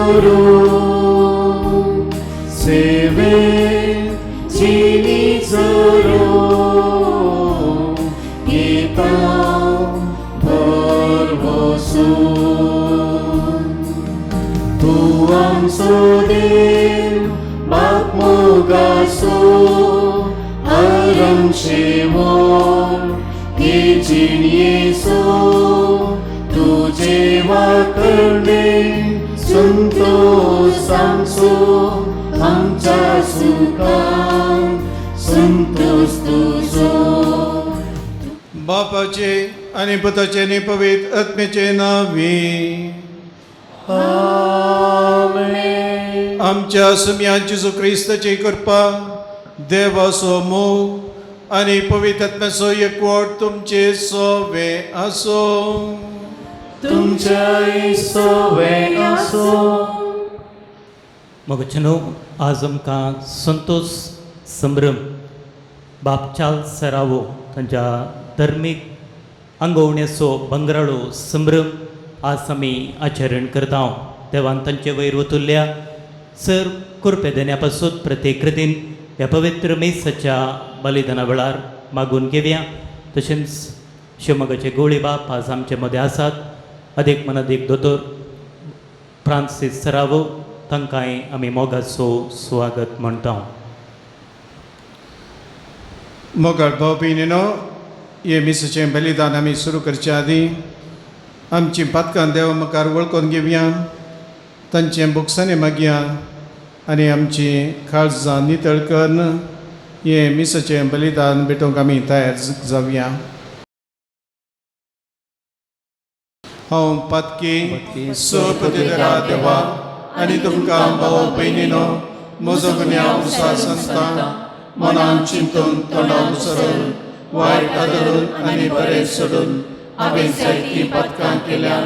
करू सेवे जिणी जरू येता भरवसून तूं आमचो देव बाप मोगासो हरम शेवोन हे जिणयेसो तुजे वाकरणे संतोष आमचो आमच्या सुखान संतोष तुजो. बापाचे आनी पुताचे आनी पवित्र आत्म्याचे नांवी आमेन. आमच्या सुम्या जेजू क्रिस्ताची कृपा, देवाचो मोग आनी पवित्र आत्म्याचो एकवट तुमचे सोवे आसूं. तुमच्याय सोवे आसूं. मोगचनो आज आमकां संतोष संभ्रम बाप चार्ल्स सेरावो तांच्या धर्मीक आंगवणेचो भांगराळो संभ्रम आज आमी आचरण करता. देवान तांचे वयर वतुल्ल्या सर कृपे देण्या पासून प्रत्येक कृतीन ह्या पवित्र मेसाच्या बलिदाना वेळार मागून घेवया. तशेंच शिवमोगाचे गोळी बाप आज आमचे मदें आसात, अदीक मनादीक दोतोर फ्रांसीस सरावो तांकांय आमी मोगाचो स्वागत म्हणटा. मोगाळ भाव भयणीनो, हे मिसाचें बलिदान आमी सुरू करचे आदीं आमचीं पातकां देवा मुखार वळखून घेवया, तांचें भोगसाणें मागया आनी आमची काळजां नितळ करून हे मिसाचें बलिदान भेटोवंक आमी तयार जावया. हांव पातकी सोपतिदरा देवा आनी तुमकां भाव भयणीनो म्हजो गुन्यांव सांगता मनान चिंतून तोंडान सरून वायट आदरून आनी बरें सोडून हांवें जायतीं पातकां केल्यात.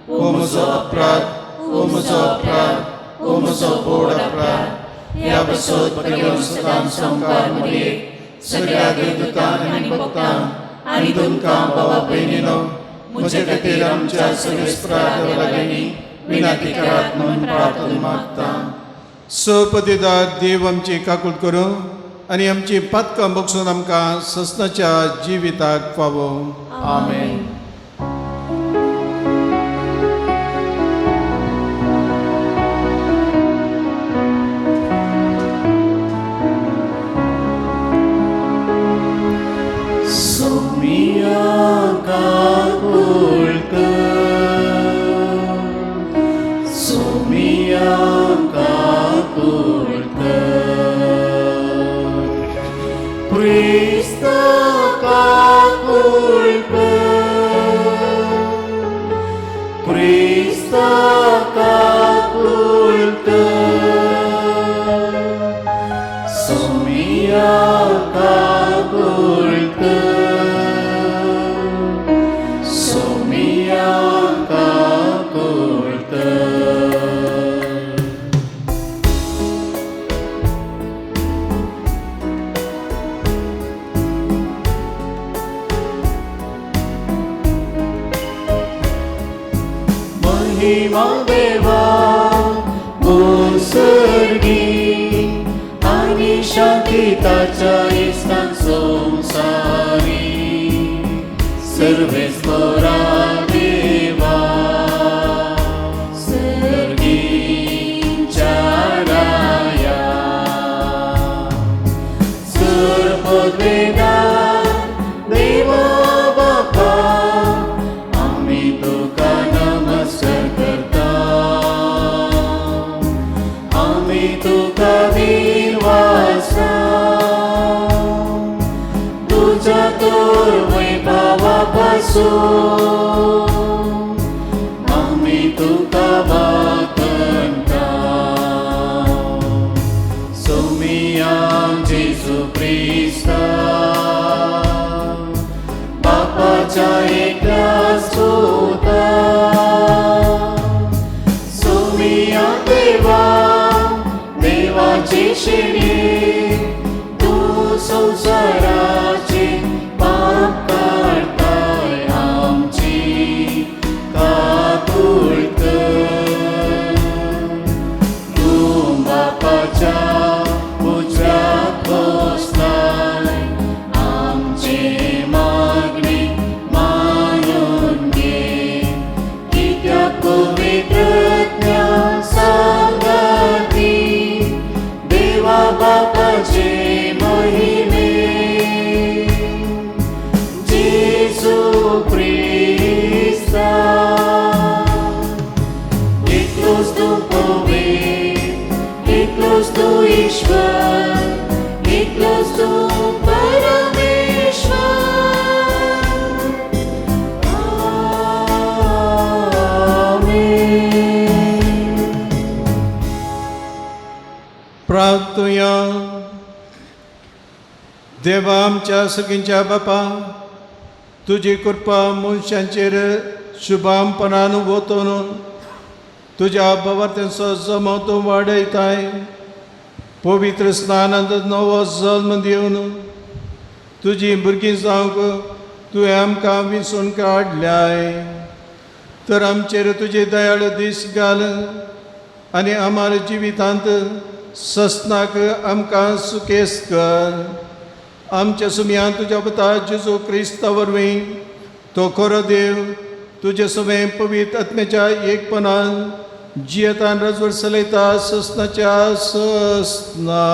ओ म्हजो अपराध, ओ म्हजो अपराध, ओ म्हजो व्हड अपराध. ह्या पासत भगेवन सदां संवकार मरयेक सगळ्या देवदूतांक आनी भक्तांक आनी तुमकां भावा भयणीनो म्हजे खातीर आमच्या सगळेस्परा देवा लागीं विनंती करात म्हणून प्रार्थना मागता. सपतिदार देव आमची काकूट करूं आनी आमची पातकां बगसून आमकां ससनाच्या जिविताक फावो. आमेन. सोमिया काकुळ कर, सोमिया काकुळ कर, क्रिस्ता काकुळ कर, क्रिस्ता काकुळ कर, सोमिया काकुळ कर, सोमिया काकुळ कर. महिमा देवा सर्गी आनी शांती ताच्या इस्तान संवसारी सर्वेस्परा देवा सर्गींच्या राया सर्ववेदा देवा बापा आमी तुका नमस्कार करता आमी तुका दिनवासा तुज्या तोर वैभवा पासून आमी तुका वाखणटा. सोमिया जेजू क्रिस्ता बापाच्या एकल्या सुता सोमिया देवा देवाची शिणी तूं संवसाराची पाप काडताय आमची काकूळ कर. एकलोच तूं पवित्र, एकलोच तूं ईश्वर, एकलोच तूं परमेश्वर. आमेन. प्रार्थुया. देवा आमच्या सगळींच्या बापा, तुजी कृपा मनशांचेर शुभामपणान वतून तुज्या बाबार्थ्यांचो जमो तूं वाडयताय. पवित्र स्नानांत नवो जल्म दिवन तुजी भुरगीं जावंक तुवें आमकां विंचून काडल्याय. तर आमचेर तुजी दयाळ दीस घाल आनी आमार जिवितांत सस्नाक आमकां सुखेस कर. आमच्या सुमयान तुज्या पुता जेजू क्रिस्ता वरवीं, तो खरो देव, तुजे सुमें पवित्र आत्म्याच्या एकपणान जियेतान रजवड चलयता सस्नाच्या सस्ना.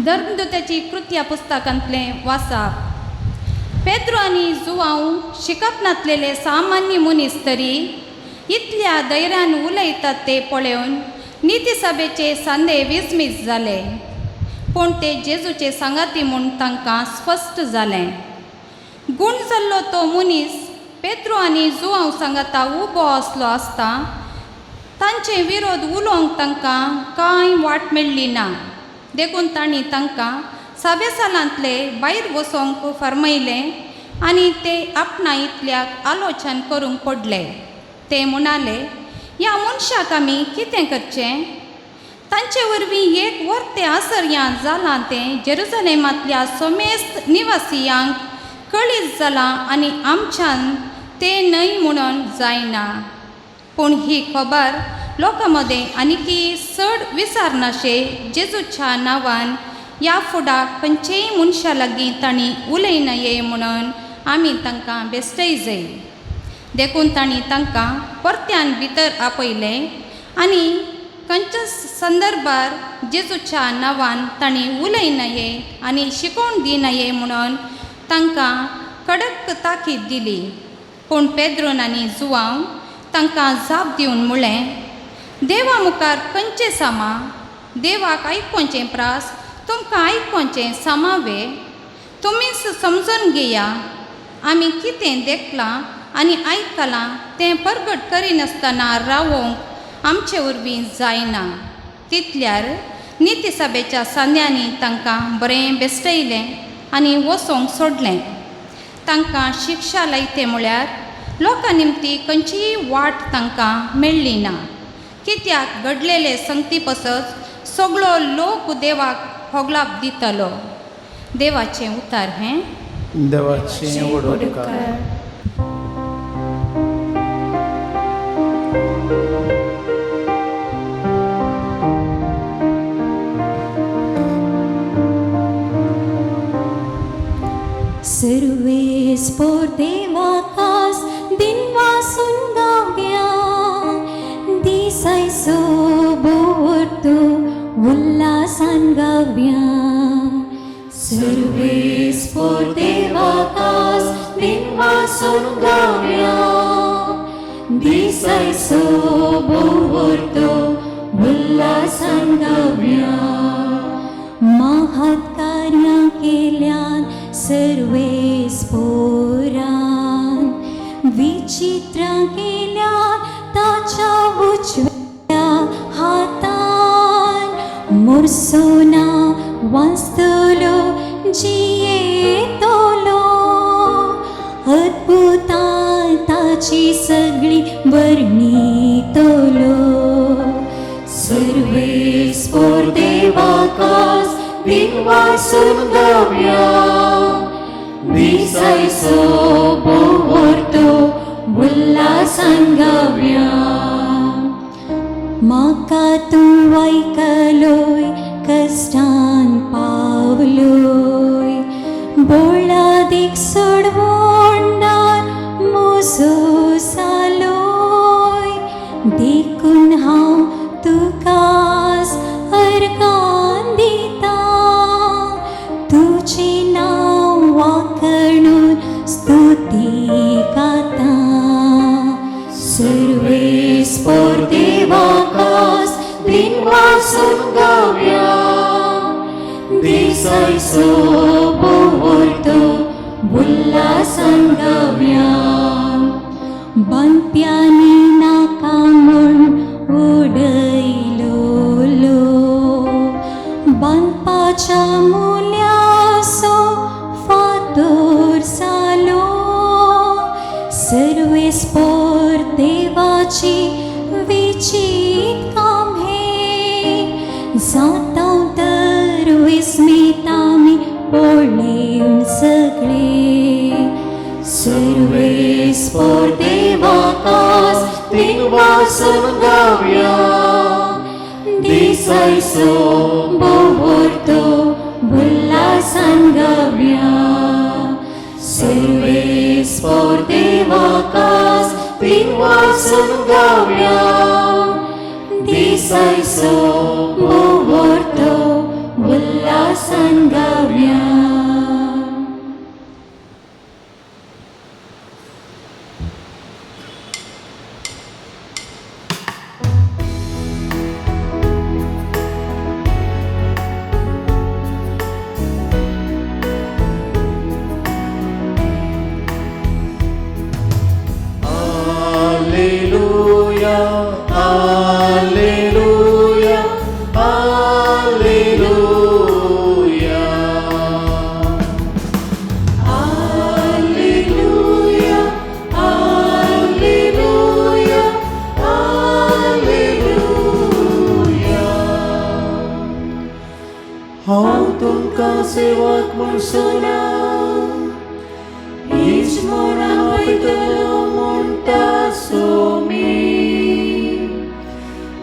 धर्मदूताची कृत्या पुस्तकांतलें वासाप. पेद्रो आनी जुवांव शिकप नासलेले सामान्य मनीस तरी इतल्या धैर्यान उलयतात ते पळोवन निती सभेचे सांदे विस्मीत जाले, पूण ते जेजूचे सांगाती म्हूण तांकां स्पश्ट जालें. गूण जाल्लो तो मनीस पेद्रो आनी जुवांव सांगाता उबो आसलो आसता तांचे विरोध उलोवंक तांकां कांय वाट मेळ्ळी ना. देखून तांणी तांकां सभेसालांतले भायर वचोंक फर्मयलें आनी ते आपणा इतल्याक आलोचन करूंक पडले. ते म्हणाले, ह्या मनशाक आमी कितें करचें? तांचे वरवीं एक वर्तें आसर्यां जालां तें जेरुजलेमांतल्या समेस्त निवासियांक कळीत जालां आनी आमच्यान तें न्हय म्हणून जायना. पूण ही खबर लोकां मदें आनीकी चड विचारनाशे जेजूच्या नांवान ह्या फुडाक खंयचेय मनशा लागीं तांणी उलयनये म्हणून आमी तांकां बेश्टय जाय. देखून तांणी तांकां परत्यान भितर आपयलें आनी खंयच्या संदर्भार जेजूच्या नांवान तांणी उलयनये आनी शिकोवन दिनये म्हणून तांकां कडक ताकीद दिली. पूण पेद्रोन आनी जुवांव तांकां जाप दिवन म्हणलें, देवा मुखार खंयचें सामा देवाक आयकोचें प्रास तुमकां आयकोचें सामावे तुमीच समजून घेया. आमी कितें देखलां आनी आयकलां तें परगट करिनासतना रावोंक आमचे वरवीं जायना. तितल्यार निती सभेच्या सांद्यांनी तांकां बरें बेश्टयलें आनी वचोंक सोडलें. तांकां शिक्षा लायते म्हळ्यार लोकां निमती खंयचीय वाट तांकां मेळ्ळी ना, कित्याक घडलेले संगती पसत सगळो लोक देवाक होगलाप दितलो. देवाचें उतार हें. देवाचें व्हड उपकार. सर्वेस पोर देवाकास दिनवासून गावया, दिसायसो बोरतो उल्हासान गावया. सर्वेस पोर देवाकास दिनवासून गावया, दिसायसो बोरतो उल्हासान गावया. महत् कार्यां केल्यान सर्वेस पोरान, विचित्र केल्यान ताच्या उजव्या हातान. मुरसोना वाचतलो जियेतलो, अद्भुतां ताची सगळी वर्णितलो. सर्वेस पोर देवाकास दिनवासून गावया, दिसायसो बोरतो उल्हासान गावया. म्हाका तूं आयकलोय कश्टान पावलोय, बोळादीक सोडवणार मोजो जालोय. देखून हांव तुकास अर्गां दिता, तुजें नांव वाखणून स्तुती थिंग वासून गावया दिसायसो बोवरतो उल्हासान गावया. बांदप्यांनी नाका म्हूण उडयलोलो बांदपाच्या मुल्यासो फातोर जालो. सर्वेस्पोर देवाची विचीत काम हे जाता तर विस्मित आमी पळेवन सगळे. सर्वेस्पोर देवाकास थिंग वासून गावया दिसायसो बोवरतो उल्हासान गावया. सर्वेस्पोर देवाकास थिंग वासून गावया दिसायसो बोवरतो उल्हासान गावया. Alleluia, Alleluia, Alleluia. Alleluia, Alleluia, Alleluia. हांव तुमकां सेवक म्हूण सोना हीच मोरां वयतलो म्हणटा सोमी.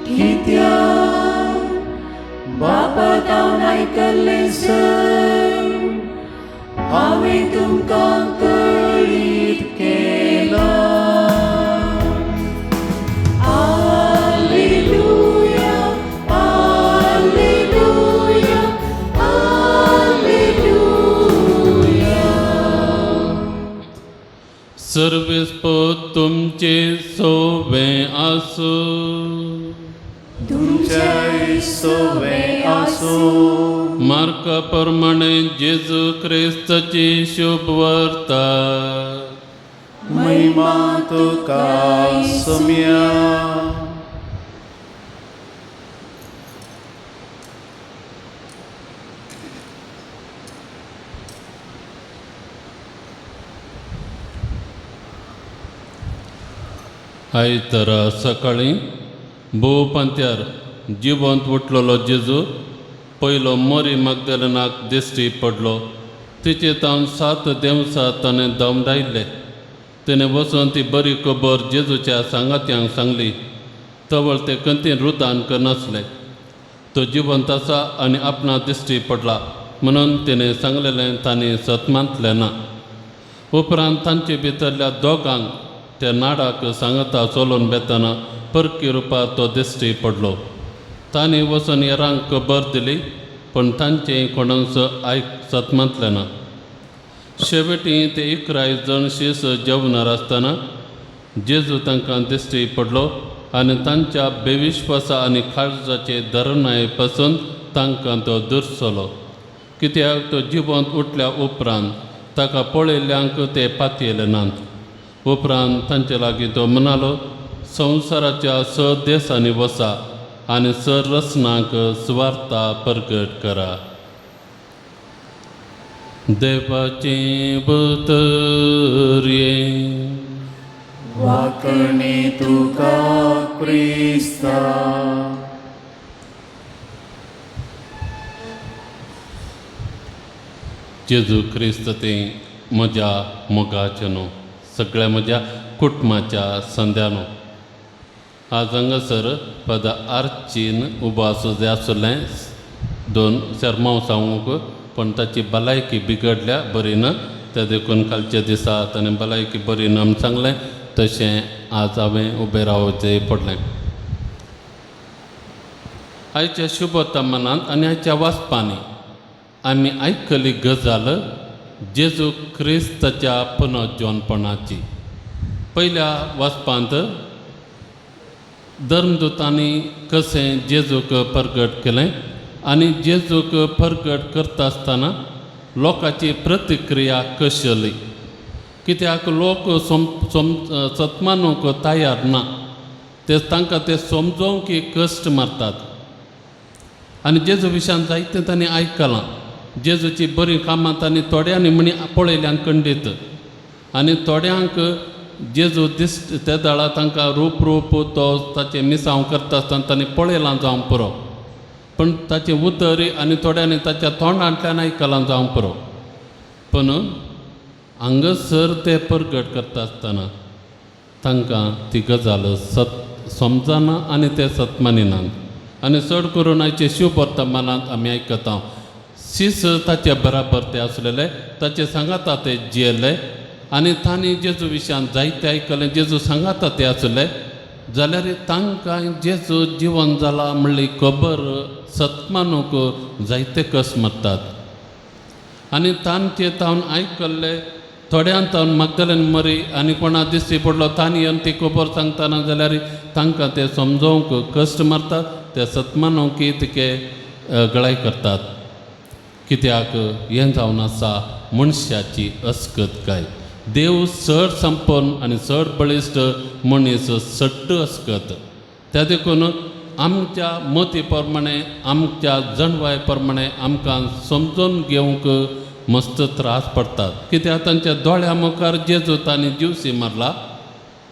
कित्याक बापा तावन आयकल्लें सर हांवें तुमकां कळीत केलां. Alleluia, Alleluia, Alleluia. सर्वेस्पोर तुमचे सोवे आसूं. तुमच्याय सोवे आसूं. मार्का प्रमाणे जेजू क्रिस्ताची शुभ वार्ता. महिमा तुका सोम्या. आयतारा सकाळीं भोव पांत्यार जिवंत उठलेलो जेजू पयलो मोरी मागदेलनाक दिश्टी पडलो. तिचे तावन सात देवसां ताणें दमडायल्ले. तिणें वचून ती बरी खबर जेजूच्या सांगात्यांक सांगली. तवळ ते कंतीन रुदान करनासले. तो जिवंत आसा आनी आपणा दिश्टी पडला म्हणून तिणें सांगलेलें तांणी सत मानलें ना. उपरांत तांचे भितरल्या दोगांक त्या नाडाक सांगता चलोवन वेतना परकी रुपार तो दिश्टी पडलो. तांणी वचून हेरांक खबर दिली, पूण तांचें कोणाच आयक सत मानलें ना. शेवटी ते 11 जण शीस जेवणार आसतना जेजू तांकां दिश्टी पडलो आनी तांच्या बेविश्वासा आनी काळजाचे धरणाये पासून तांकां तो दुरसलो, कित्याक तो जिवंत उठल्या उपरांत ताका पळयल्ल्यांक ते पातयेले नात. उपरांत तांचे लागीं तो म्हणालो, संवसाराच्या स देसांनी वसा आनी स रचनांक सुवार्ता परगट करा. देवाचें उतर हें. वाकणे तुका क्रिस्ता. जेजू क्रिस्त ते म्हज्या मोगाचें न्हू, सगळ्या म्हज्या कुटुंबाच्या संद्यानो, आज हांगासर पद आर्चीन उबो आसूं जाय आसलें दोन शेरमांव सांगूंक, पूण ताची भलायकी बिगडल्या, बरी ना. ते देखून कालच्या दिसा ताणें भलायकी बरी ना म्हूण सांगलें, तशें आज हांवें उबें रावचें पडलें. आयच्या शुभतमनांत आनी आयच्या वाचपांनी आमी आयकली गजाल जेजू क्रिस्ताच्या पुनर्जनपणाची. पयल्या वाचपांत धर्मदुतांनी कशें जेजूक परगट केलें आनी जेजूक परगट करता आसतना लोकांची प्रतिक्रिया कशी जाली. कित्याक लोक सम सम सतमानूंक तयार ना, ते तांकां ते समजोवंक कश्ट मारतात. आनी जेजू विशयान जायतें तांणी आयकलां, जेजूची बरीं कामां तांणी थोड्यांनी म्हणी पळयल्यान खंडीत, आनी थोड्यांक जेजू दिश्ट ते दळा तांकां रूप रूप तो ताचें मिसांव करता आसतना तांणी पळयलां जावंक पुरो, पूण ताचें उतर आनी थोड्यांनी ताच्या तोंडांतल्यान आयकलां जावंक पुरो. पूण हांगासर ते परगट करता आसतना तांकां ती गजाल सत समजना आनी ते सत मानिनात. आनी चड करून आयचे शिववर्तमानांत आमी आयकता शीस ताचे बराबर ते आसलेले, ताचे सांगाता ते जियेले आनी तांणी जेजू विशयान जायते आयकलें, जेजू सांगाता ते आसले जाल्यार तांकां जेजू जिवन जाला म्हणली खबर सतमानूक जायते कस मारतात. आनी तांचे तावन आयकल्ले थोड्यान तावन मागदलेन मरी आनी कोणा दिश्टी पडलो तांणी येवन ती खबर सांगतना जाल्यार तांकां ते समजोवंक कश्ट मारतात, ते सतमानूंक तिके गळाय करतात. कित्याक हें जावन आसा मनशाची अस्कतकाय. देव चड संपन्न आनी चड बळिश्ट, मनीस सट्ट अस्कत. त्या देखून आमच्या मती प्रमाणे आमच्या जणवाय प्रमाणे आमकां समजून घेवंक मस्त त्रास पडटात. कित्याक तांच्या दोळ्या मुखार जेजू तांणी जिवसी मारला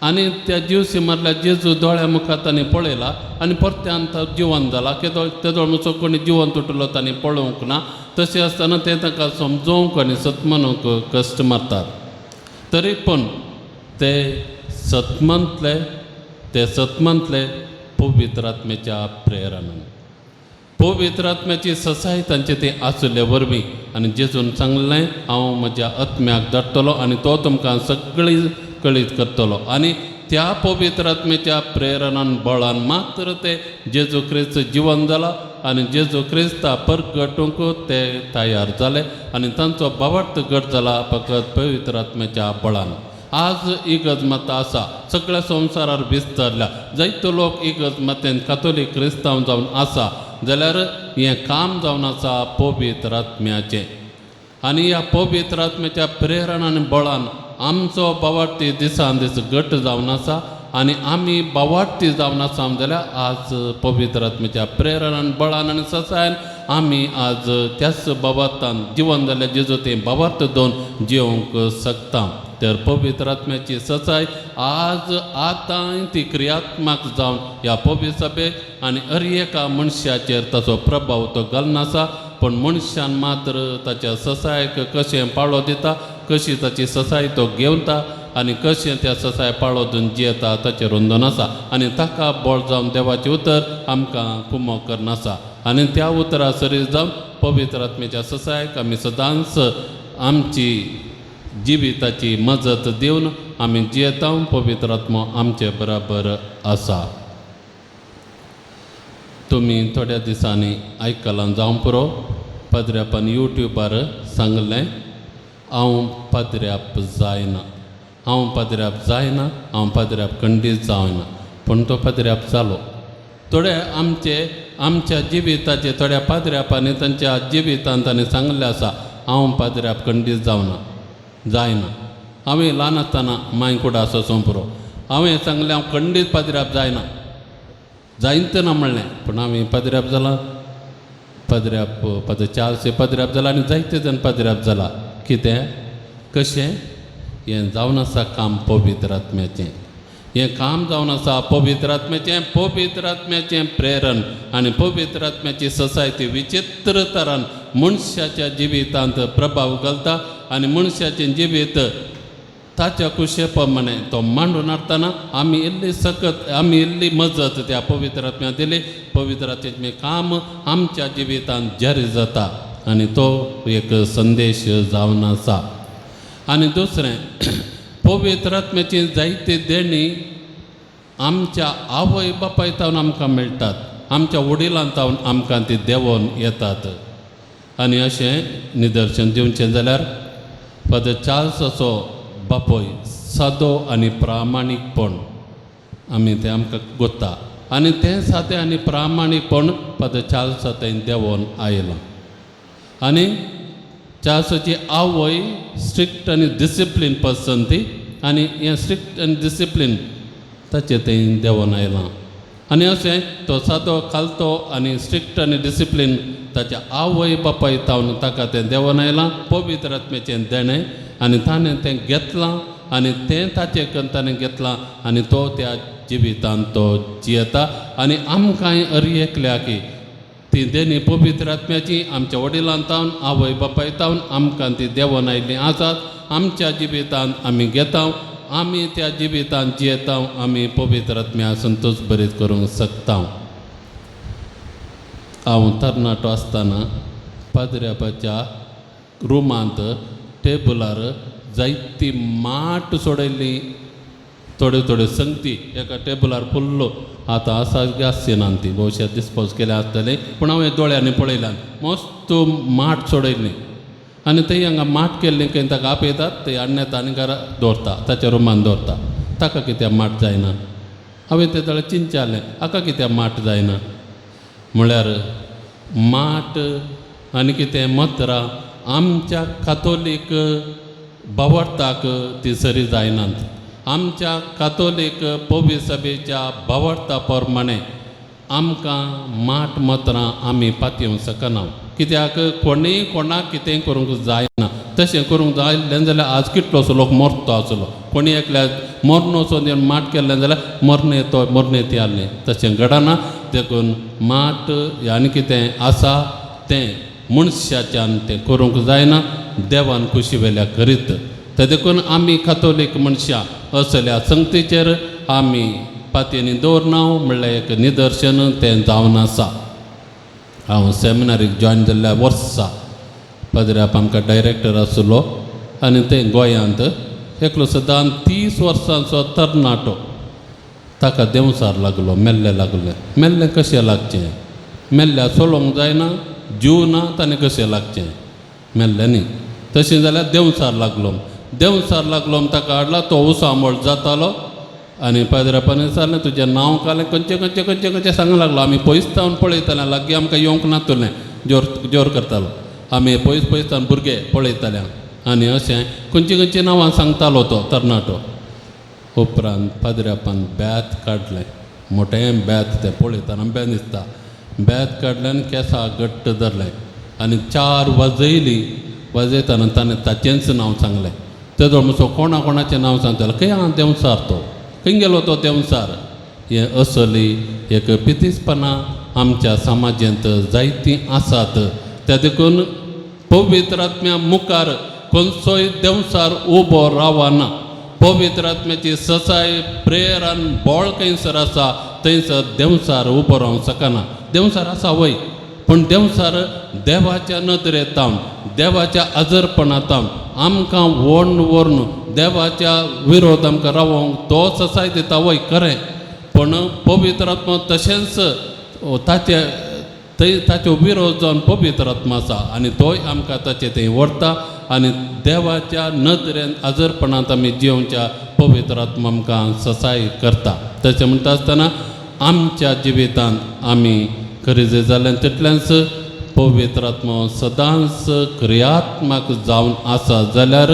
आनी त्या जिवसी मारल्या जेजू दोळ्या मुखार तांणी पळयला आनी परत्यान तो जिवन जाला. केदो तेदोळ मुसो कोणी जिवन तुटलो तांणी पळोवंक ना. तशें आसतना ते तांकां समजोवंक आनी सतमानूंक कश्ट मारतात. तरी पूण ते सतमंतले, ते सतमंतले पवित्र आत्म्याच्या प्रेरणान, पवित्र आत्म्याची ससाय तांचे ते आशिल्ले वरवीं. आनी जेजून सांगलें हांव म्हज्या आत्म्याक धाडटलो आनी तो तुमकां सगळी कळीत करतलो. आनी त्या पवित्र आत्म्याच्या प्रेरणान बळान मात्र ते जेजू क्रिस्त जिवन जाला आनी जेजू क्रिस्ता परगटूंक ते तयार जाले आनी तांचो भावार्थ घट जाला फकत पवित्र आत्म्याच्या बळान. आज इगर्ज माता आसा सगळ्या संवसारार विस्तारल्या, जायतो लोक इगर्ज मातेन कातोलीक क्रिस्तांव जावन आसा जाल्यार हें काम जावन आसा पवित्र आत्म्याचें. आनी ह्या पवित्र आत्म्याच्या प्रेरणा आनी बळान आमचो भावार्थी दिसान दीस घट जावन आसा आनी आमी भावार्थी जावन आसा जाल्यार आज पवित्र आत्म्याच्या प्रेरणान बळान आनी ससायन आमी आज त्याच भावार्थान जिवन जाल्यार जेजू तें भावार्थ दोन जिवंक शकता. तर पवित्र आत्म्याची ससाय आज आतां ती क्रियात्मक जावन ह्या पवित्र सभेक आनी हर एका मनशाचेर ताचो प्रभाव तो घालना. पूण मनशान मात्र ताच्या ससायक कशें पाळो दिता, कशी ताची ससाय तो घेवता आनी कशें त्या ससाय पाळो दिवन जियेता ताचेर अंदून आसा. आनी ताका बळ जावन देवाचें उतर आमकां कुमक करनासा. आनी त्या उतरा सरीर जावन पवित्र आत्म्याच्या ससायक आमी सदांच आमची जिविताची मजत दिवन आमी जियेता. पवित्र आत्मो आमचे बराबर आसा. तुमी थोड्या दिसांनी आयकलां जावं पुरो पाद्र्यापान यूट्यूबार सांगलें हांव पाद्र्याप जायना, हांव पाद्र्याप जायना, हांव पाद्र्याप खंडीत जायना. पूण तो पाद्र्याप जालो. थोडे आमचे आमच्या जिविताचे थोड्या पाद्र्यापांनी तांच्या जिवितांत तांणी सांगलें आसा हांव पाद्र्याप खंडीत जावना जायना. हांवें ल्हान आसतना मांय कुडा आसा सोंपरो हांवें सांगलें हांव खंडीत पाद्र्याप जायना, जायत ना म्हणलें. पूण हांवें पाद्र्याप जाला, पाद्र्याप पाद्र चारशे पाद्र्याप जाला आनी जायते जाण पाद्र्याप जाला. कितें कशें हें जावन आसा काम पवित्र आत्म्याचें. हें काम जावन आसा पवित्र आत्म्याचें. पवित्र आत्म्याचें प्रेरण आनी पवित्र आत्म्याची ससाय ती विचित्र तरान मनशाच्या जिवितांत प्रभाव घालता आनी मनशाचें जिवीत ताच्या कुशे प्रमाणे तो मांडून हाडटना आमी इल्ली सकत आमी इल्ली मजत त्या पवित्र आत्म्या दिली. पवित्र आत्म्याचें काम आमच्या जिवितांत जारी जाता आनी तो एक संदेश जावन आसा. आनी दुसरें पवित्र आत्म्याची जायती देणी आमच्या आवय बापाय तावन आमकां मेळटात, आमच्या वडिलां तावन आमकां ती देंवोन येतात. आनी अशें निदर्शन दिवचें जाल्यार फादर चार्ल्स असो बापूय सादो आनी प्रामाणीकपण आमी तें आमकां गोत्ता. आनी तें सादें आनी प्रामाणीकपण फादर चार्ल्सा थंय देंवोन आयलां. आनी चार्ल्साची आवय स्ट्रिक्ट आनी डिसिप्लीन पर्सन ती, आनी हें स्ट्रिक्ट आनी डिसिप्लीन ताचें थंय देंवोन आयलां. आनी अशें तो सादो खालतो आनी स्ट्रिक्ट आनी डिसिप्लीन ताच्या आवय बापाय तावन ताका तें देंवोन आयलां पवित्र आत्म्याचें देणें, आनी ताणें तें घेतलां आनी तें ताचें कन्न ताणें घेतलां आनी तो त्या जिवितांत तो जियेता. आनी आमकांय हर एकल्याक ती देणी पवित्र आत्म्याची आमच्या वडिलां तावन आवय बापाय तावन आमकां ती देंवोन आयिल्लीं आसात. आमच्या जिवितांत आमी घेता, आमी त्या जिवितांत जियेता, आमी पवित्र आत्म्या संतोश बरीत करूंक शकता. हांव तरणाटो आसतना पाद्र्याबाच्या रुमांत टेबलार जायती माट सोडयल्ली, थोड्यो थोड्यो संगती एका टेबलार फुल्लो. आतां आसा आसची ना ती, भोवशा डिस्पोज केल्या आसतली, पूण हांवें दोळ्यांनी पळयल्यान मस्त माट सोडयल्ली. आनी थंय हांगा माट केल्ली खंय ताका आपयतात, थंय हाडून आनी घरा दवरता, ताच्या रुमान दवरता. ताका कित्याक माट जायना? हांवें तें जाल्यार चिंतचें, हाका कित्याक माट जायना? म्हळ्यार माट आनी कितें मत्रां आमच्या कातोलीक भावार्थाक ती सरी जायनात. आमच्या कातोलीक पवित्र सभेच्या भावार्था प्रमाणे आमकां माट मत्रां आमी पातयेवंक शकना. कित्याक कोणीय कोणाक कितेंय करूंक जायना. तशें करूंक जायलें जाल्यार आज कितलोसो लोक मरतो आसलो. कोणी एकल्या मरण वचोन येवन माट केल्लें जाल्यार मरण येतो मरण येता आसलें, तशें घडना. देखून माट आनी कितें आसा तें मनशाच्यान तें करूंक जायना, देवान खुशी वेल्या करीत. ते देखून आमी कातोलीक मनशां असल्या संगतीचेर आमी पातयेनी दवरना म्हणल्यार एक निदर्शन तें जावन आसा. हांव सेमिनारीक जॉयन जाल्ल्या वर्सा पाद्र्याप आमकां डायरेक्टर आसलो आनी ते गोंयांत एकलो सदां 30 वर्सांचो तरणाटो, ताका देंवचार लागलो, मेल्लें लागलें. मेल्लें कशें लागचें? मेल्ल्या चलोवंक जायना, जीव ना, ताणें कशें लागचें? मेल्लें न्ही. तशें जाल्यार देंवचार लागलो, देंवचार लागलो, ताका हाडला, तो उसामळ जातालो. आनी पाद्र्यापान विचारलें तुजें नांव कालें, खंयचें खंयचें खंयचें खंयचें सांगूंक लागलो. आमी पयस तावन पळयताले, लागीं आमकां येवंक नातलें, जोर जोर करतालो. आमी पयस पयस तावन भुरगे पळयताले आनी अशें खंयची खंयची नांवां सांगतालो तो तरणाटो. उपरांत पाद्र्यापान बेत काडलें, मोटें बेत, तें पळयतना बेत दिसता. बेत काडलें आनी केंसा घट्ट धरलें आनी 4 वाजयली. वाजयतना ताणें ताचेंच नांव सांगलें. तेदो मातसो कोणा कोणाचें नांव सांगतालो, खंय आहा देंवचार तो, खंय गेलो तो देंवचार? हें असली एक पितीसपणां आमच्या समाजांत जायतीं आसात. त्या देखून पवित्र आत्म्या मुखार खंयचोय देंवचार उबो रावना. पवित्र आत्म्याची ससाय प्रेयरान बळ खंयसर आसा थंयसर देंवचार उबो रावंक शकना. देंवचार आसा वय, पूण देंवचार देवाच्या नदरेंत, देवाच्या आजरपणांत आमकां वर्ण वर्ण देवाच्या विरोध आमकां रावोंक तो ससाय दिता वय खरें, पूण पवित्र आत्मा तशेंच ताचे थंय ताचो विरोध जावन पवित्र आत्मा आसा आनी तोय आमकां ताचे थंय व्हरता आनी देवाच्या नदरेन आजरपणांत आमी जियोवच्या पवित्र आत्मा आमकां ससाय करता. तशें म्हणटा आसतना आमच्या जिवितांत आमी खरें जाल्यार तितलेंच पवित्र आत्मा सदांच क्रियात्मक जावन आसा जाल्यार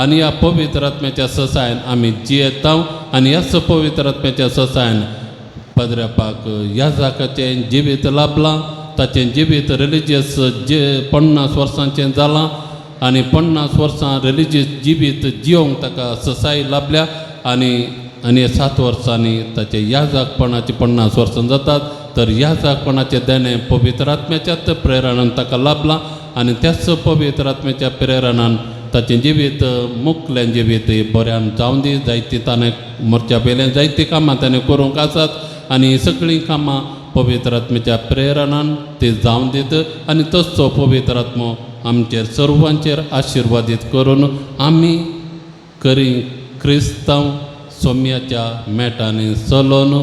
आनी ह्या पवित्र आत्म्याच्या ससायन आमी जियेता आनी ह्याच पवित्र आत्म्याच्या ससायन पाद्र्यापाक ह्या जाकाचें जिवीत लाभलां. ताचें जिवीत रिलिजियस जे 50 वर्सांचें जालां आनी 50 वर्सां रिलिजियस जिवीत जियोंक ताका ससाय लाभल्या आनी आनी 7 वर्सांनी ताचें याजकपणाचें 50 वर्सां जातात. तर याजकपणाचें देणें पवित्र आत्म्याच्याच प्रेरणान ताका लाभलां आनी त्याच पवित्र आत्म्याच्या प्रेरणान ताचें जिवीत मुकलें जिवीत बऱ्यान जावन दी. जायतीं ताणें मोर्च्या पयलें जायतीं कामां ताणें करूंक आसात आनी सगळीं कामां पवित्र आत्म्याच्या प्रेरणान ती जावन दीत आनी तसो पवित्र आत्मो आमचेर सर्वांचेर आशिर्वादीत करून आमी करी क्रिस्तांव सोम्याच्या मेटांनी चलोवन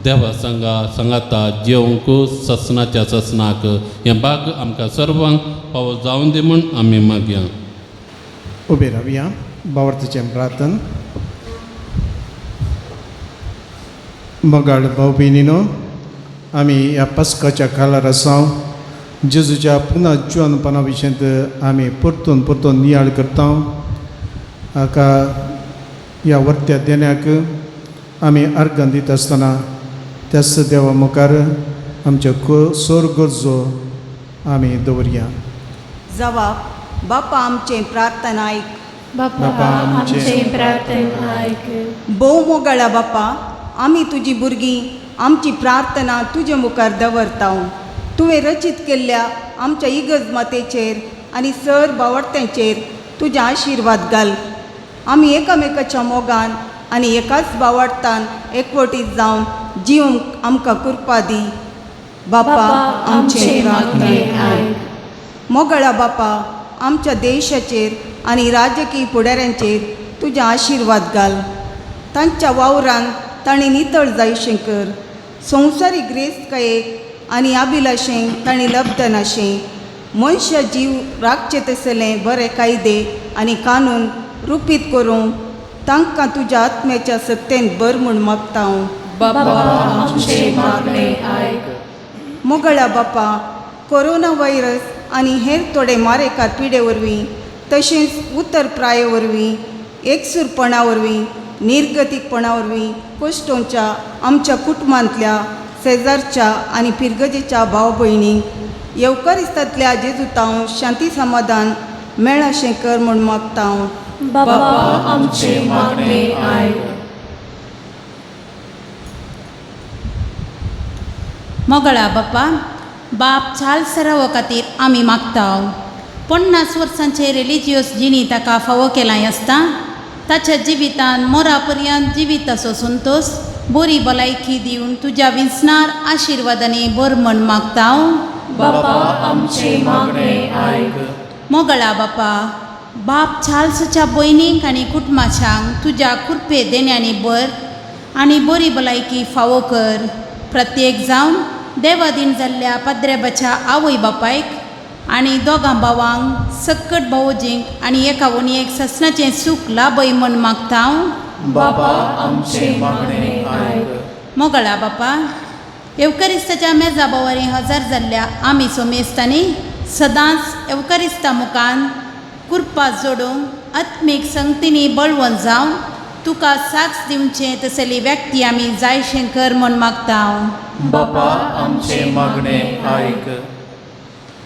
देवा संगा सांगाता जेवंक ससनाच्या ससनाक हें बाग आमकां सर्वांक फावो जावन दी म्हूण आमी मागया. उबे रावया, बावर्थीचें प्रार्थन. मोगाळ भाव भयणीनो, आमी ह्या पस्काच्या खालार आसा. जेजूच्या पुनः जिवनपणा विशयांत आमी परतून परतून नियाळ करता. हाका ह्या वर्त्या देण्याक आमी अर्गां दिता आसतना त्याच देवा मुखार आमच्यो सोर गरजो आमी दवरया. जवाब बापा आमचें प्रार्थना आयक. बापा आमचें प्रार्थना आयक. भोव मोगाळा बापा, आमी तुजी भुरगीं आमची प्रार्थना तुजे मुखार दवरता. तुवें रचीत केल्ल्या आमच्या इगर्ज मातेचेर आनी सर बावडत्यांचेर तुजे आशिर्वाद घाल. आमी एकामेकाच्या मोगान आनी एकाच बावडतान एकवटीत जावन जिवंक आमकां कृपा दी. बापा आमचें प्रार्थना आयक. मोगाळा बापा, आमच्या देशाचेर आनी राजकीय फुडाऱ्यांचेर तुजे आशिर्वाद घाल. तांच्या वावरान तांणी नितळ जायशें कर. संवसारीक गिरेस्तकायेक आनी अभिलाशेंक तांणी लब्धनाशें मनशा जीव राखचे तसले बरे कायदे आनी कानून रुपीत करूंक तांकां तुज्या आत्म्याच्या सत्तेन बर म्हूण मागता हांव. बापा आमचें मागणें आयक. मोगळा बापा, कोरोना व्हायरस आनी हेर थोडे मारेकार पिडे वरवीं तशेंच उतर प्राये वरवीं एकसूरपणा वरवीं निर्गतीकपणा वरवीं कोश्टोंच्या आमच्या कुटुंबांतल्या शेजारच्या आनी फिरगजेच्या भाव भयणींक येवकारिस्तांतल्या जेजुतांव शांती समाधान मेळाशें कर म्हूण मागता हांव. बापा आमचें मागणें आयक. मोगळा बापा, बाप चाल सरावो खातीर आमी मागता. 50 वर्सांचे रिलिजियस जिणी ताका फावो केलां आसता. ताच्या जिवितान मोरा पर्यंत जिविताचो संतोश बरी भलायकी दिवन तुज्या विंचणार आशिर्वादांनी बर म्हण मागता. बापा आमचें मागणें आयक. मोगळा बापा, बाप चार्ल्सच्या भयणींक आनी कुटुंबाच्यांक तुज्या कृपे देण्यांनी बर आनी बरी भलायकी फावो कर. प्रत्येक जावन देवादीन जाल्ल्या पाद्रेबाच्या आवय बापायक आनी दोगां भावांक सक्कट भावोजींक आनी एका वणयेक ससनाचें सूख लाभय म्हण मागता. बापा आमचें मागणें आयक. मोगळा बापा, येवकरिस्ताच्या मेजा बोवारी हजर जाल्ल्या आमी सोमेस्तांनी सदांच येवकरिस्ता मुखान कृपा जोडूंक आत्मीक संगतींनी बळवंत जावन तुका साक्ष दिवचें तसली व्यक्ती आमी जायशें कर म्हूण मागता. बापा आमचें मागणें आयक.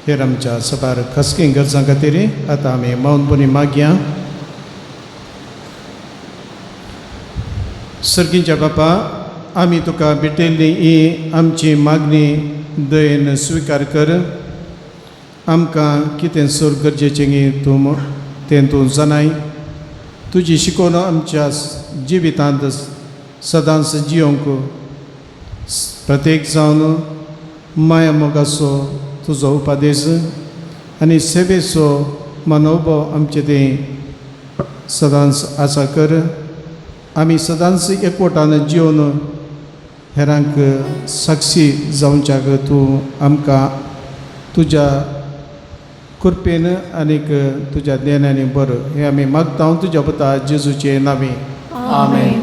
हेर आमच्या सबार खासगी गरजां खातीर आतां आमी मौनपणी मागया. सर्गीच्या बापा, आमी तुका भेटिल्ली ही आमची मागणी दयेन स्विकार कर. आमकां कितें सोर गरजेचें तूं तें तूं जाणाय. तुजी शिकवण आमच्या जिवितांत सदांच जियोंक प्रत्येक जावन माया मोगाचो तुजो उपदेश आनी सेवेचो मनोभाव आमचे तें सदांच आसा कर. आमी सदांच एकवटान जिवन हेरांक साक्षी जावच्याक तूं आमकां तुज्या कृपेन आनीक तुज्या ज्ञानांनी बरो हें आमी मागता तुज्या पुता जेजूचे नांवे. आमेन.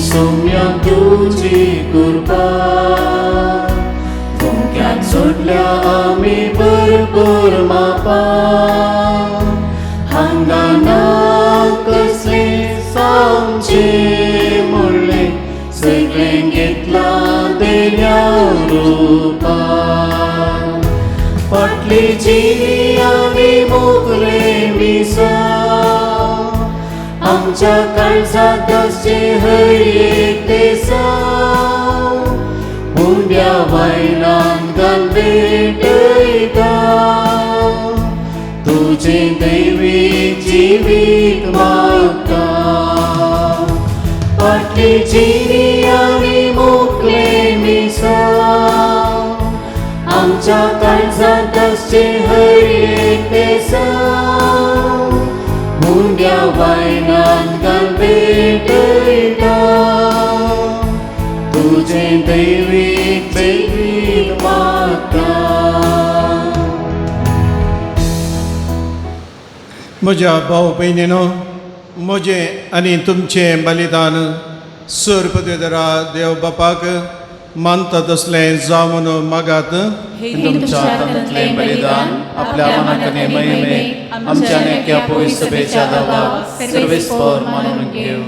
सोम्या तुजी कृपा धोक्यात सोडल्या आमी भरपूर मापा. हांगा ना कसलें सांगचें म्हणलें सगळें घेतलां देण्या रुपान. फाटली जिणी आमी मोगले मिसा आमच्या काळजांत आसचें हर एक देसा. उंड्या वायनान घाल भेटयता तुजें दैवीक जिवीत मागता. फाटली जिणी आमी मोकले मिसा आमच्या आमच्या काळजांत आसचें हर एक बेसांव हुंड्या वायनान घाल भेटयता तुजें दैवीक बेगीन मागता. म्हज्या भाव भयणीनो, म्हजें आनी तुमचें बलिदान सर्पदेदरा देव बापाक मानता तसलें जावन मागात. हे तुमच्या हातांतलें बलिदान आपल्या मनाकने महिमेक आमच्या नेक्या पवित्र सभेच्या दावाक सर्वेस्पर मानून घेव.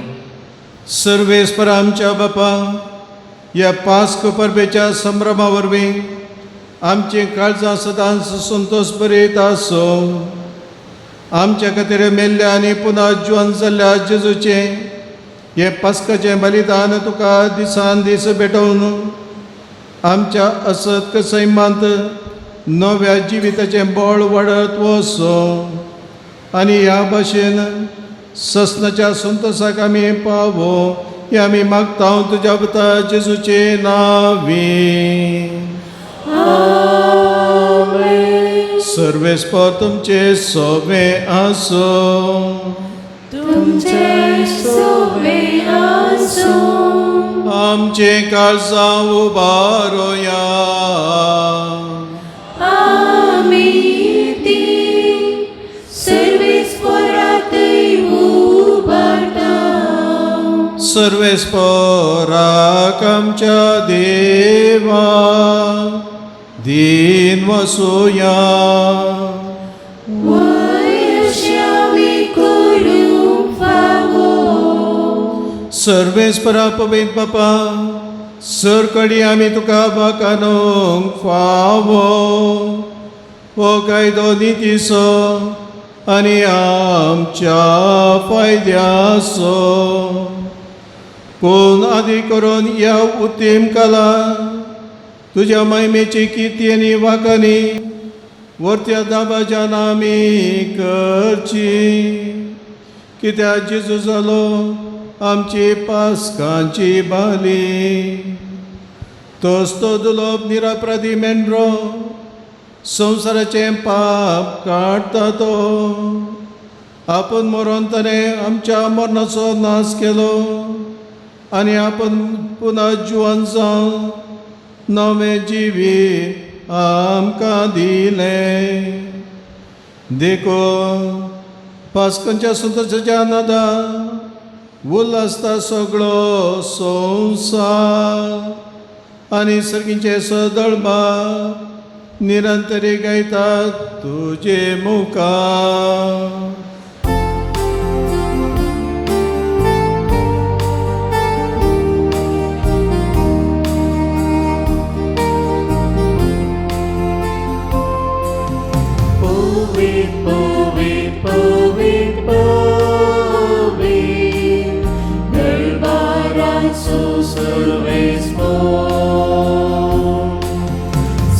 सर्वेस्पर आमच्या बापा, ह्या पास्क परबेच्या संभ्रमा वरवीं आमचीं काळजां सदांच संतोश बरीत आसूं. आमच्या खातीर मेल्ल्या आनी पुनः जिवन जाल्ल्या जेजूचें हें पास्काचें बलिदान तुका दिसान दीस भेटोवन आमच्या असत्क सैमांत नव्या जिविताचें बळ वाडत वचूं आनी ह्या भाशेन ससनाच्या संतोसाक आमी पावो हें आमी मागता तुज्या पुता जेजूचे नांवी. सर्वेस्पर तुमचे सोबे आसूं. तुमचे सोबे आसूं. आमचे काळजां उबारोया. आमी ती सर्वेस्परातय उबारता. सर्वेस्पराक आमच्या देवा दीन वसुया. वयश्यामी करूंक फावो. सर्वेस्परा पवित्र बापा, सरकडी आमी तुका बाकानूंक फावो हो कायदो नितीचो आनी आमच्या फायद्याचो. पूण आदी करून ह्या उत्तीम कला तुज्या महिमेची किर्ती आनी वाकानी वरत्या दाबाच्यान आमी करची, कित्याक जेजू जालो आमची पास्कांची बाली. तोच तो दुलोब निरापराधी मेंढरो संवसाराचें पाप काडटा तो आपूण मरोन ताणें आमच्या मरणाचो नाश केलो आनी आपूण पुनः जिवन जावन नवें जिवीत आमकां दिलें. देखून पास्कांच्या संतोशाच्या नादा उल्हासता सगळो संवसार आनी सर्गींचे सदळबा निरंतरी गायतात तुजे मुखार. पवित्र पवित्र पवित्र पवित्र दरबाराचो सर्वेस्पर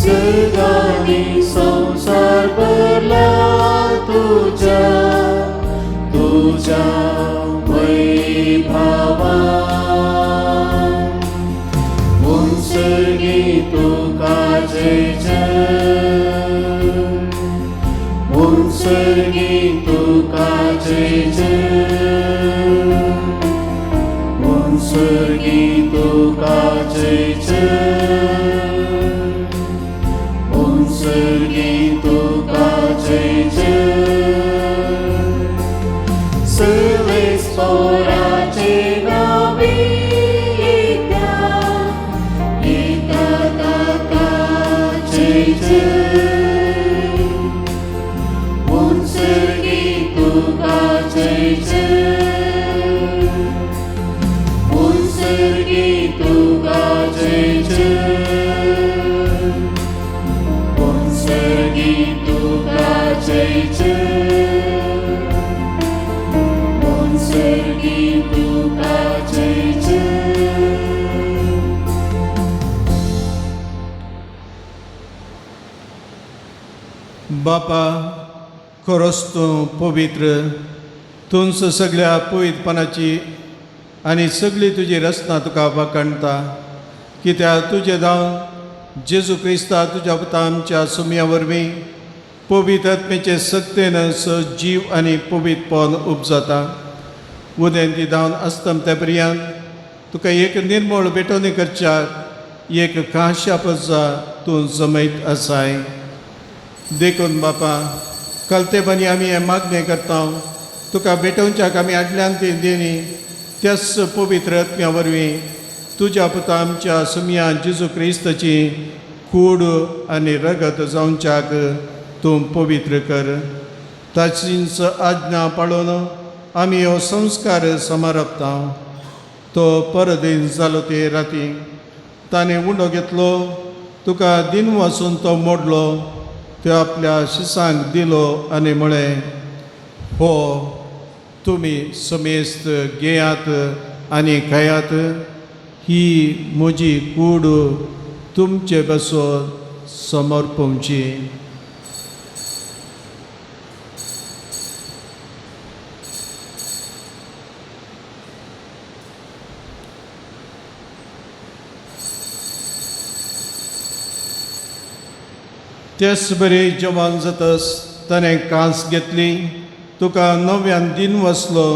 सर्गांनी संवसार भरला तुज्या तुज्या वैभवान. उंचगी तुका जय जय उंचगी तुका जय जय उंचगी तुका जय जय उंचगी तुका जय जय. सर्वेस्पराचे नांवे येता येता ताका जय जय उंचगी तुका जय जय उंचगी तुका जय जय उंचगी तुका जय जय उंचगी तुका जय जय. बापा, खरोच तूं पवित्र, तूंच सगळ्या पवित्रपणाची आनी सगळी तुजी रचना तुका वाखाणता, कित्याक तुजें दान जेजू क्रिस्ता तुज्या पुता आमच्या सुमया वरवीं पवित्र आत्म्याचे सत्तेन स जीव आनी पवित्रपण उपजाता. उदेंती धांवन अस्तमते पर्यंत तुका एक निर्मळ भेटवणी करच्याक एक खाशा पजा तूं जमयत आसाय. देखून बापा कलतेपणी आमी हें मागणें करता, तुका भेटोवच्याक आमी आडल्यान ती देणी त्याच पवित्र आत्म्या वरवीं तुज्या पुता आमच्या सुमया जेजू क्रिस्ताची कूड आनी रगत जावच्याक तूं पवित्र कर. ताचीच आज्ञा पाळून आमी हो संस्कार समारपता. तो परदीन जालो ते राती ताणें उंडो घेतलो, तुका दिन वासून तो मोडलो, त्यो आपल्या शिसांक दिलो आनी म्हळें, हो तुमी समेस्त घेयात आनी खायात, ही म्हजी कूड तुमचे बसोन समर्पणची. तेच बरी जवान जातस ताणें कांस घेतली, तुका नव्यान दिन वसलो,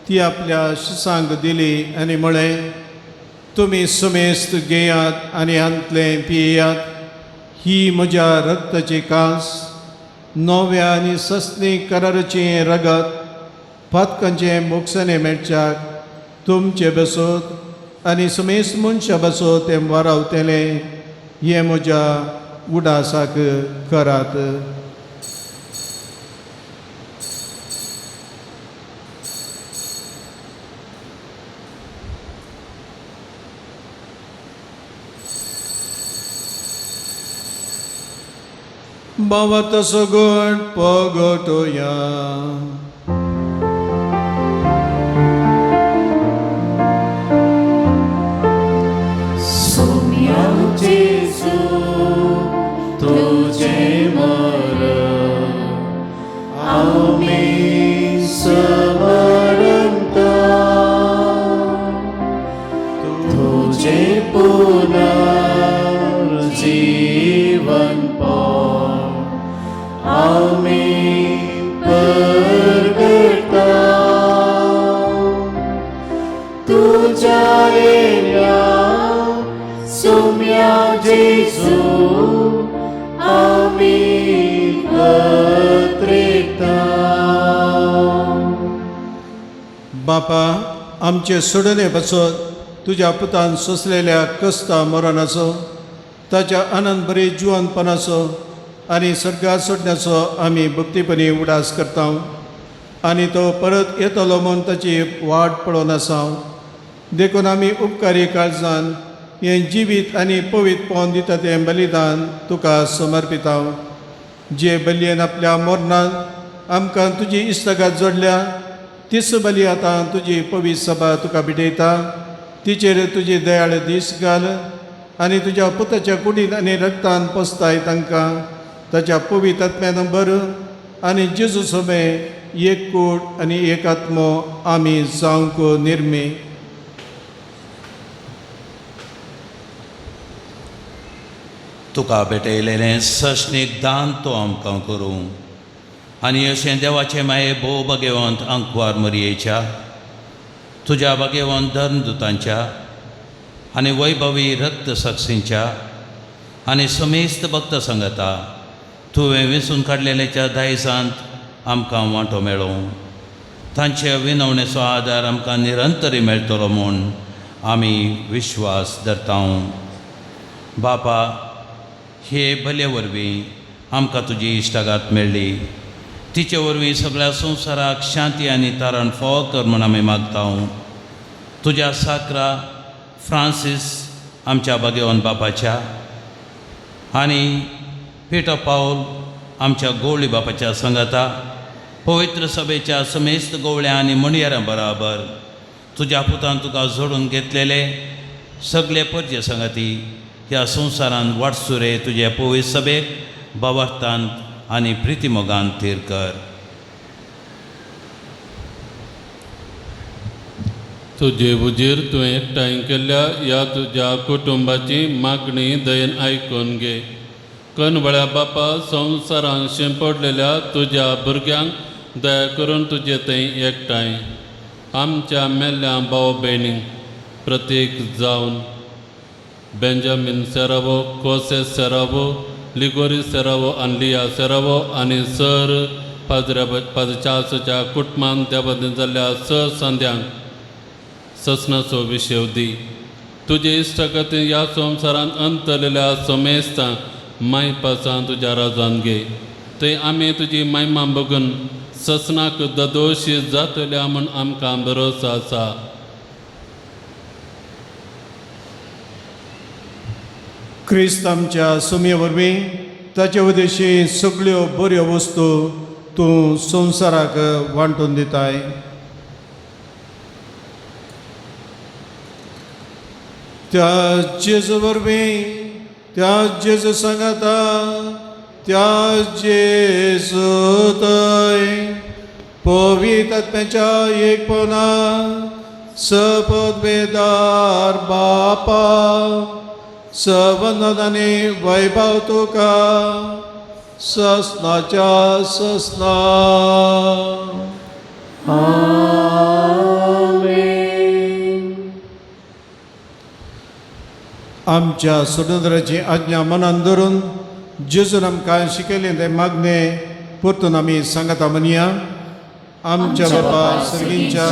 ती आपल्या शिसांक दिली आनी म्हळें, तुमी समेस्त घेयात आनी हांतलें पियेयात, ही म्हज्या रक्ताची कांस, नव्या आनी सस्नी कराराचें रगत, पातकांचें मोक्षाने मेळच्याक तुमचे बसोत आनी समेस्त मनशां बसोत तें वारावतलें, हें म्हज्या उडासाक करात. बाबा तसो गण पगटोया. सोम्या जेजू तुझे मरण आमी समरंता, तुझे पुनर्जीवन आमी परगटा, तुझ्या येण्या सोम्या जेजू आमी अत्रेता. बापा आमचे सोडणे बसत तुज्या पुतान सोंसलेल्या कस्ता मरणाचो, ताच्या आनंद बरी जिवनपणाचो आनी सर्गात सोडण्याचो आमी भक्तीपणी उडास करता आनी तो परत येतलो म्हूण ताची वाट पळोवन आसा. देखून आमी उपकारी काळजान हें जिवीत आनी पवित्रपण दिता तें बलिदान तुका समर्पिता. जे बलयेन आपल्या मरणान आमकां तुजी इश्टागत जोडल्या तीच बली आतां तुजी पवित्र सभा तुका भेटयता. तिचेर तुजी दयाळ दीस घाल आनी तुज्या पुताच्या कुडीन आनी रक्तान पोसताय तांकां ताच्या पवित्र आत्म्यान बर आनी जेजू सोबे एक कूड आनी एक आत्मो आमी जावंक निर्मी. तुका भेटयलेलें सशनीक दान तो आमकां करूं आनी अशें देवाचें माये भोव भाग्यवंत आंकवार मरयेच्या तुज्या भाग्यवंत धर्मदुतांच्या आनी वैभवी रक्त साक्षींच्या आनी समेस्त भक्त संगता तुवें वेंचून काडलेल्याच्या दायजांत आमकां वांटो मेळों. तांचे विनवणेचो आदार आमकां निरंतरी मेळटलो म्हूण आमी विश्वास धरता. बापा हे बले वरवीं आमकां तुजी इश्टागात मेळ्ळी, तिचे वरवीं सगळ्या संवसाराक शांती आनी तारण फावो कर म्हूण आमी मागता. तुज्या साकरा फ्रांसीस आमच्या भाग्यवंत बापाच्या आनी पिटर पावल आमच्या गोवळी बापाच्या संगता पवित्र सभेच्या समेस्त गोवळ्या आनी मणयारां बराबर तुज्या पुतान तुका जोडून घेतलेले सगळे परजे संगती ह्या संवसारान वाटसुरे तुजे पवित्र सभेक भावार्थान आनी प्रितीमोगान थीर कर. तुजे उजीर तुवें एकठांय केल्ल्या ह्या तुज्या कुटुंबाची मागणी दयेन आयकून घे. कनवळ्या बापा, संवसारान शिंपडलेल्या तुज्या भुरग्यांक दया करून तुजे थंय एकठांय आमच्या मेल्ल्या भाव भयणींक प्रतीक जावन बेंजामीन सेरावो, कोसे सेरावो, लिगोरी सेरावो आनी लिया सेरावो आनी सर पाद्र्या पाद्र कुटुंबान देवादीन जाल्ल्या सर संद्यांक ससनाचो विशेव दी. तुजे इश्टागतीन ह्या संवसारांत अंतरलेल्या समेस्तां मायपासान तुज्या राजान घे. थंय आमी तुजी मायमा बगून ससनाक ददोशी जातल्या म्हूण आमकां भरोसो आसा. क्रिस्त आमच्या सुमये वरवीं ताचे उदेशी सगळ्यो बऱ्यो वस्तू तूं संवसाराक वांटून दिताय. त्या जेजू वरवीं, त्या जेजू सांगाता, त्या जेजू थंय पवित्र आत्म्याच्या एकपणा सपदवेदार बापा सवंदन आनी वैभव तुका ससनाच्या ससना. आमच्या स्वतंत्राची आज्ञा मनान धरून जेजून आमकां शिकयलें तें मागणें परतून आमी सांगता म्हणया. आमच्या बापा सर्गींच्या,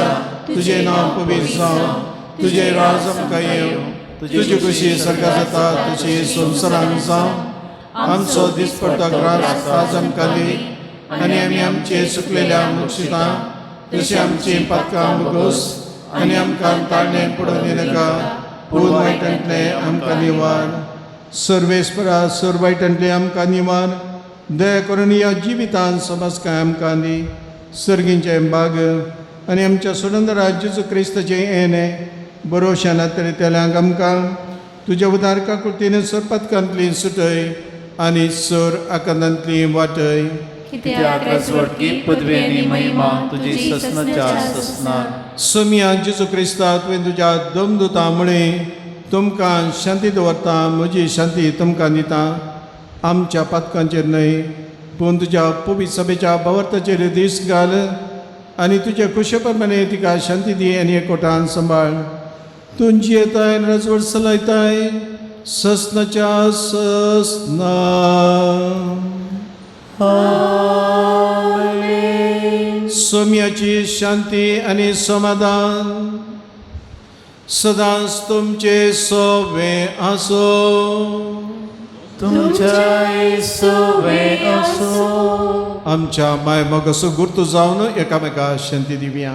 तुजें नांव पवित्र जावं, तुजें राज आमकां येवं, तुजी खुशी सर्गां जाता तशी संवसारांत जावं. आमचो दिसपडटा ग्रास आज आमकां दी आनी आमी आमचे सुकलेल्या मुक्षितां तशी आमची पातकां भोगोस आनी आमकां ताळणें पडून दिनाका, पूण वायटांतलें आमकां निवार. सर्वेस्परा सर वायटांतलें आमकां निवार. दया करून ह्या जिवितान समजकाय आमकां दी. सर्गींचें बाग आनी आमच्या सुरंदरा जेजू क्रिस्ताचें येणें बरोवशा नातले तेल्यांक आमकां तुज्या उदारका कृतीन सरपतकांतली सुटय आनी सर आकांतांतली वाटय. कित्याक राजवटकी पदवी आनी महिमा तुजी ससनाच्या ससना. सोमिया जेजू क्रिस्ता, तुवें तुज्या दमदुता म्हळें तुमकां शांती दवरता, म्हजी शांती तुमकां दिता. आमच्या पातकांचेर न्हय पूण तुज्या पवित्र सभेच्या भावार्थाचेर दीस घाल आनी तुज्या खुशे प्रमाणे तिका शांती दी आनी एकवटान सांबाळ. तूं जियेताय राजवट चलयताय ससनाच्या ससना. सोम्याची शांती आनी समाधान सदांच तुमचे सोवे आसो. तुमच्या सोवे आसो. आमच्या माय मोगाचो गुर्तू जावन एकामेका शांती दिवया.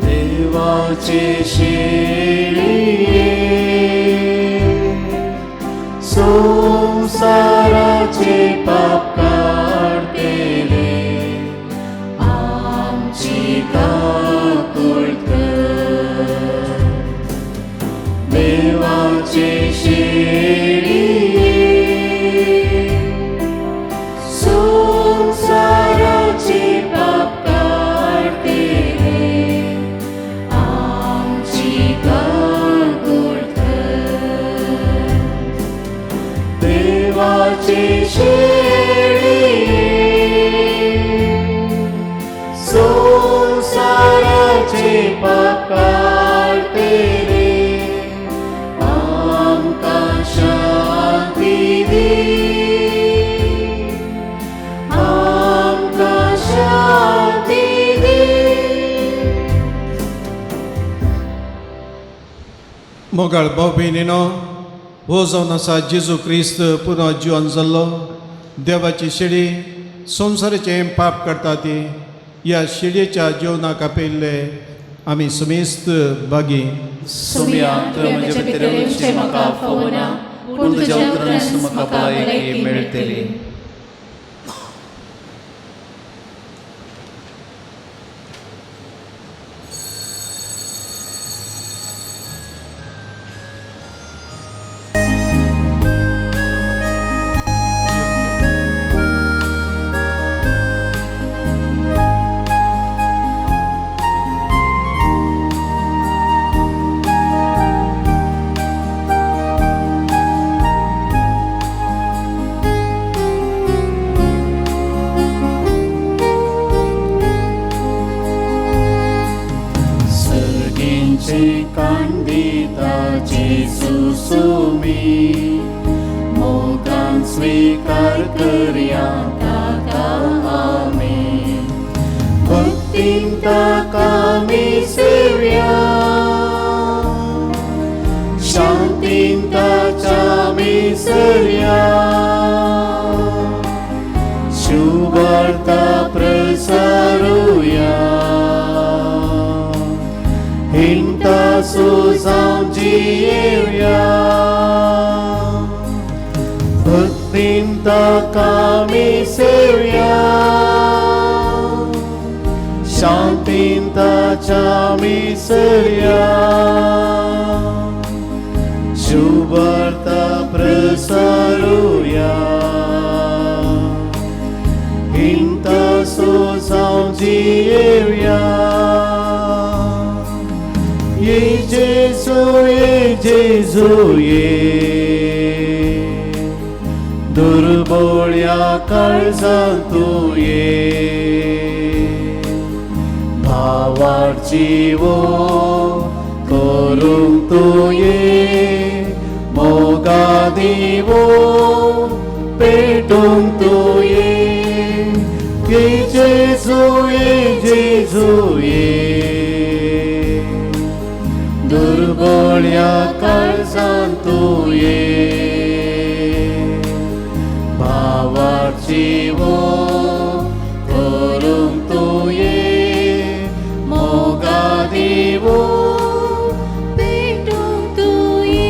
देवाचे शेळये संसाराचे पाप काडटेले आमची काकूळ कर. देवाचे शेळये संसाराचे पाप काडटेले आमची काकूळ कर. देवाचे शेळये संसाराचे पाप काडटेले आमकां शांती दी, आमकां शांती दी. मोगाळ भाव भयणीनो, हो जावन आसा जेजू क्रिस्त पुनः जिवन जाल्लो देवाची शेळी संवसाराचें पाप करता ती ह्या शेळयेच्या जेवणाक आपयल्ले आमी समेस्त बागी. सोम्या, तुवें म्हज्या भितर येवचें म्हाका फावना, पूण तुज्या उतरानच म्हाका भलायकी मेळटली. मोगाचें काण दिता जेजू सुमी मोगान स्वीकार करया ताका आमी भक्तीन ताका आमी सेवया शांतीन ताच्या आमी सरया शुभार्ता प्रसारुया हिंता सुजावं जियेवया भक्तीन ताका आमी सेवया शांतीन ताच्या आमी सरया शुभार्ता प्रसारुया हिंता सुजावं जियेवया ये जेजू ये जेजू ये दुर्बोळ्या काळजांत तूं ये भावार्ची वो करूंक तूं ये मोगा दिवो पेटूंक तूं ये ये जेजू ये दुर्बोळ्या काळजांत तूं ये भावार्ची वो करूंक तूं ये मोगा दिवो पेटूंक तूं ये.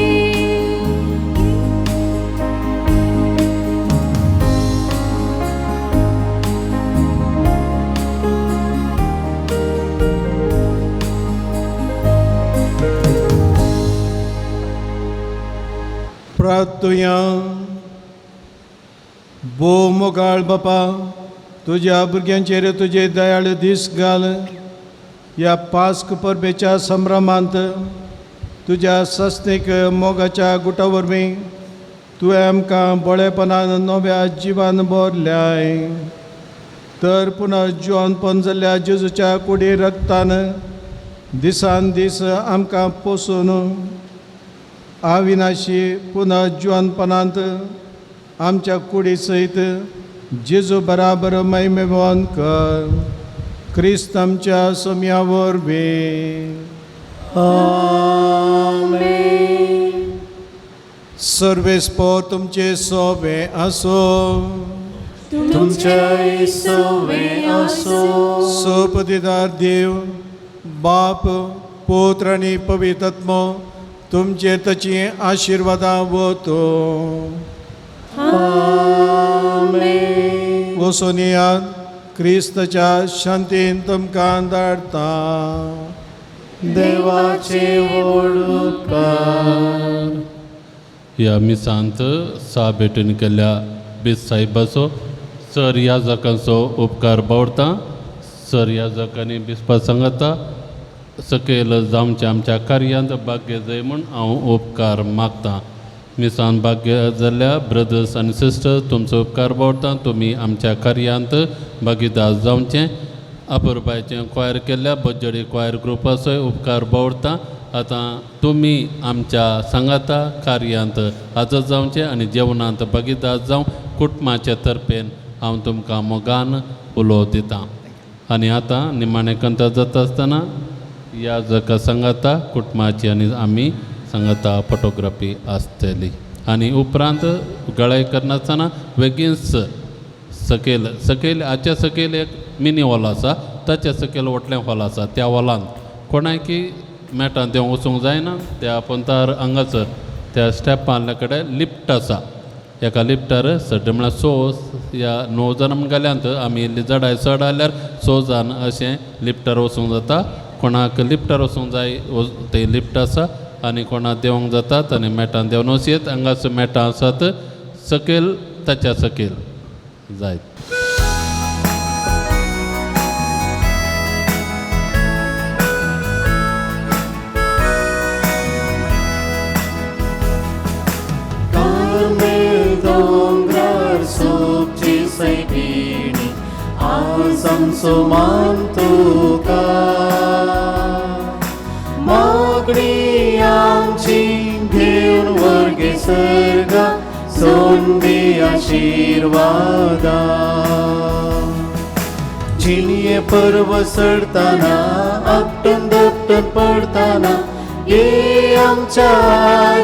प्रार्थुया. भोव मोगाळ बापा तुज्या भुरग्यांचेर तुजे दयाळ दीस घाल. ह्या पास्क परबेच्या संभ्रमांत तुज्या सस्नीक मोगाच्या गुटा वरवीं तुवें आमकां बळेपणान नव्या जिवान भरल्याय. तर पुनः जिवनपण जाल्ल्या जेजूच्या कुडी रक्तान दिसान दीस आमकां पोसून अविनाशी पुनः जिवनपणांत आमच्या कुडी सयत जेजू बराबर महिमेवान कर. क्रिस्त आमच्या सोम्या वरवीं. आमेन. सर्वेस्पोर तुमचे सोबे आसो. तुमच्याय सोबे आसो. सोपदिदार देव बाप पुत्र आनी पवित्र आत्मो तुमचेर ताची आशिर्वादां वतो. आमेन. वचून येयात क्रिस्ताच्या शांतीन तुमकां धाडटा. देवाचे व्हड उपकार. ह्या मिसांत सा भेटून केल्ल्या बीस साहेबाचो सर याजकांचो उपकार बावडता. सर याजकांनी बिस्पा सांगता सकयल जावच्या आमच्या कार्यांत भाग्य जाय म्हूण हांव उपकार मागता. मिसान भाग्य जाल्ल्या ब्रदर्स आनी सिस्टर्स तुमचो उपकार बावडता. तुमी आमच्या कार्यांत भागीदार जावचें. अपुरबायचें क्वायर केल्ल्या बज्जडी क्वायर ग्रुपाचोय उपकार बावडता. आतां तुमी आमच्या सांगाता कार्यांत हाजर जावचें आनी जेवणांत भागीदार जावं. कुटुंबाचे तर्फेन हांव तुमकां मोगान उलो दितां. आनी आतां निमाणें कंत जाता आसतना ह्या जका सांगाता कुटुंबाची आनी आमी सांगाता फोटोग्राफी आसतली. आनी उपरांत गळाय करनासतना बेगीनच सकयल सकयल हाच्या सकयल एक मिनी हॉल आसा ताच्या सकयल व्हडलें हॉल आसा. त्या हॉलांत कोणाकी मेटान तें वचूंक जायना त्या पोंतार हांगासर त्या स्टेपां कडेन लिफ्ट आसा. एका लिफ्टार सड्डे म्हळ्यार 6 या 9 जाणां म्हण गेल्यांत आमी इल्ली जडाय चड जाल्यार 6 जाण अशें लिफ्टार वचूंक जाता. कोणाक लिफ्टार वचूंक जाय थंय लिफ्ट आसा आनी कोणाक देंवंक जातात आनी मेटान देंवन वचयेत. हांगासर मेटां आसात सकयल ताच्या सकयल जायत. कार्मेल दोंगरार सोबची सैबिणी आज आमचो मान तुका. सर्गा सोंदी आशिर्वादा. जिणये पर्व चडताना आपटून दपटून पडताना ये आमच्या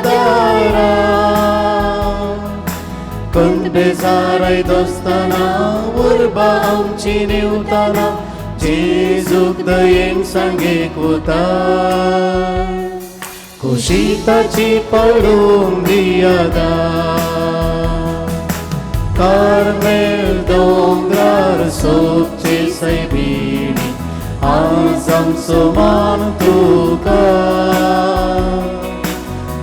दारा. कंद बेजाराय दोस्ताना उर्बा आमची निवताना जेजूक दयेन सांगेक वता. खुशी ताची पडूंक दियादा. कार्मेल दोंगरार सोबचे सैबिणी आज आमचो मान तुका.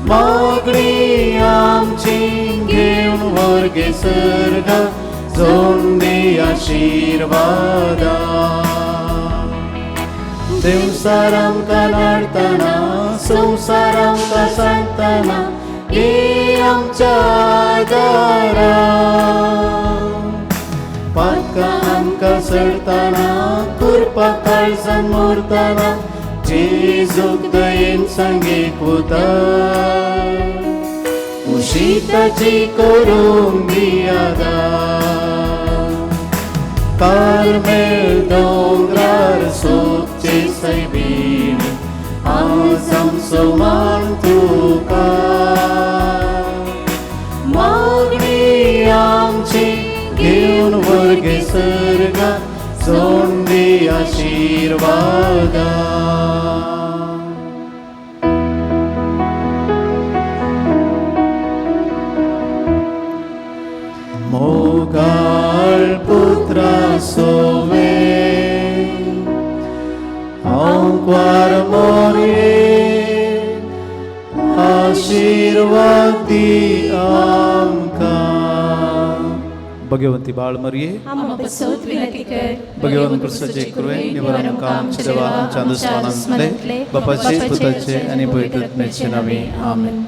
मागणी आमची घेवन व्हर गे सर्गा जोंदी आशिर्वादा. देवसार आमकां नाडताना संवसार आमकां सांगताना ये आमच्या दारा. पातकां आमकां चडताना कुरपा काळजान मोरताना जेजूक दयेन सांगेक वता. खुशी ताची करूंक दियादा. कार्मेल दोंगरार सोबचे सैबिणी आज आमचो मान तुका. मागणी आमची घेवन व्हर गे सर्गा जोंदी आशिर्वादा. मोगाळ पुत्रा सोवे आंकवार मोरये आशिर्वाद दी आमकां. भगवंती बाळ मरिये भगवंत क्रिस्ताचे कृपे निवारण आमकां आमच्या देवा आमच्या दुस्मानांतले बापाचे पुताचे आनी पवित्र आत्म्याचे नांवे आमेन.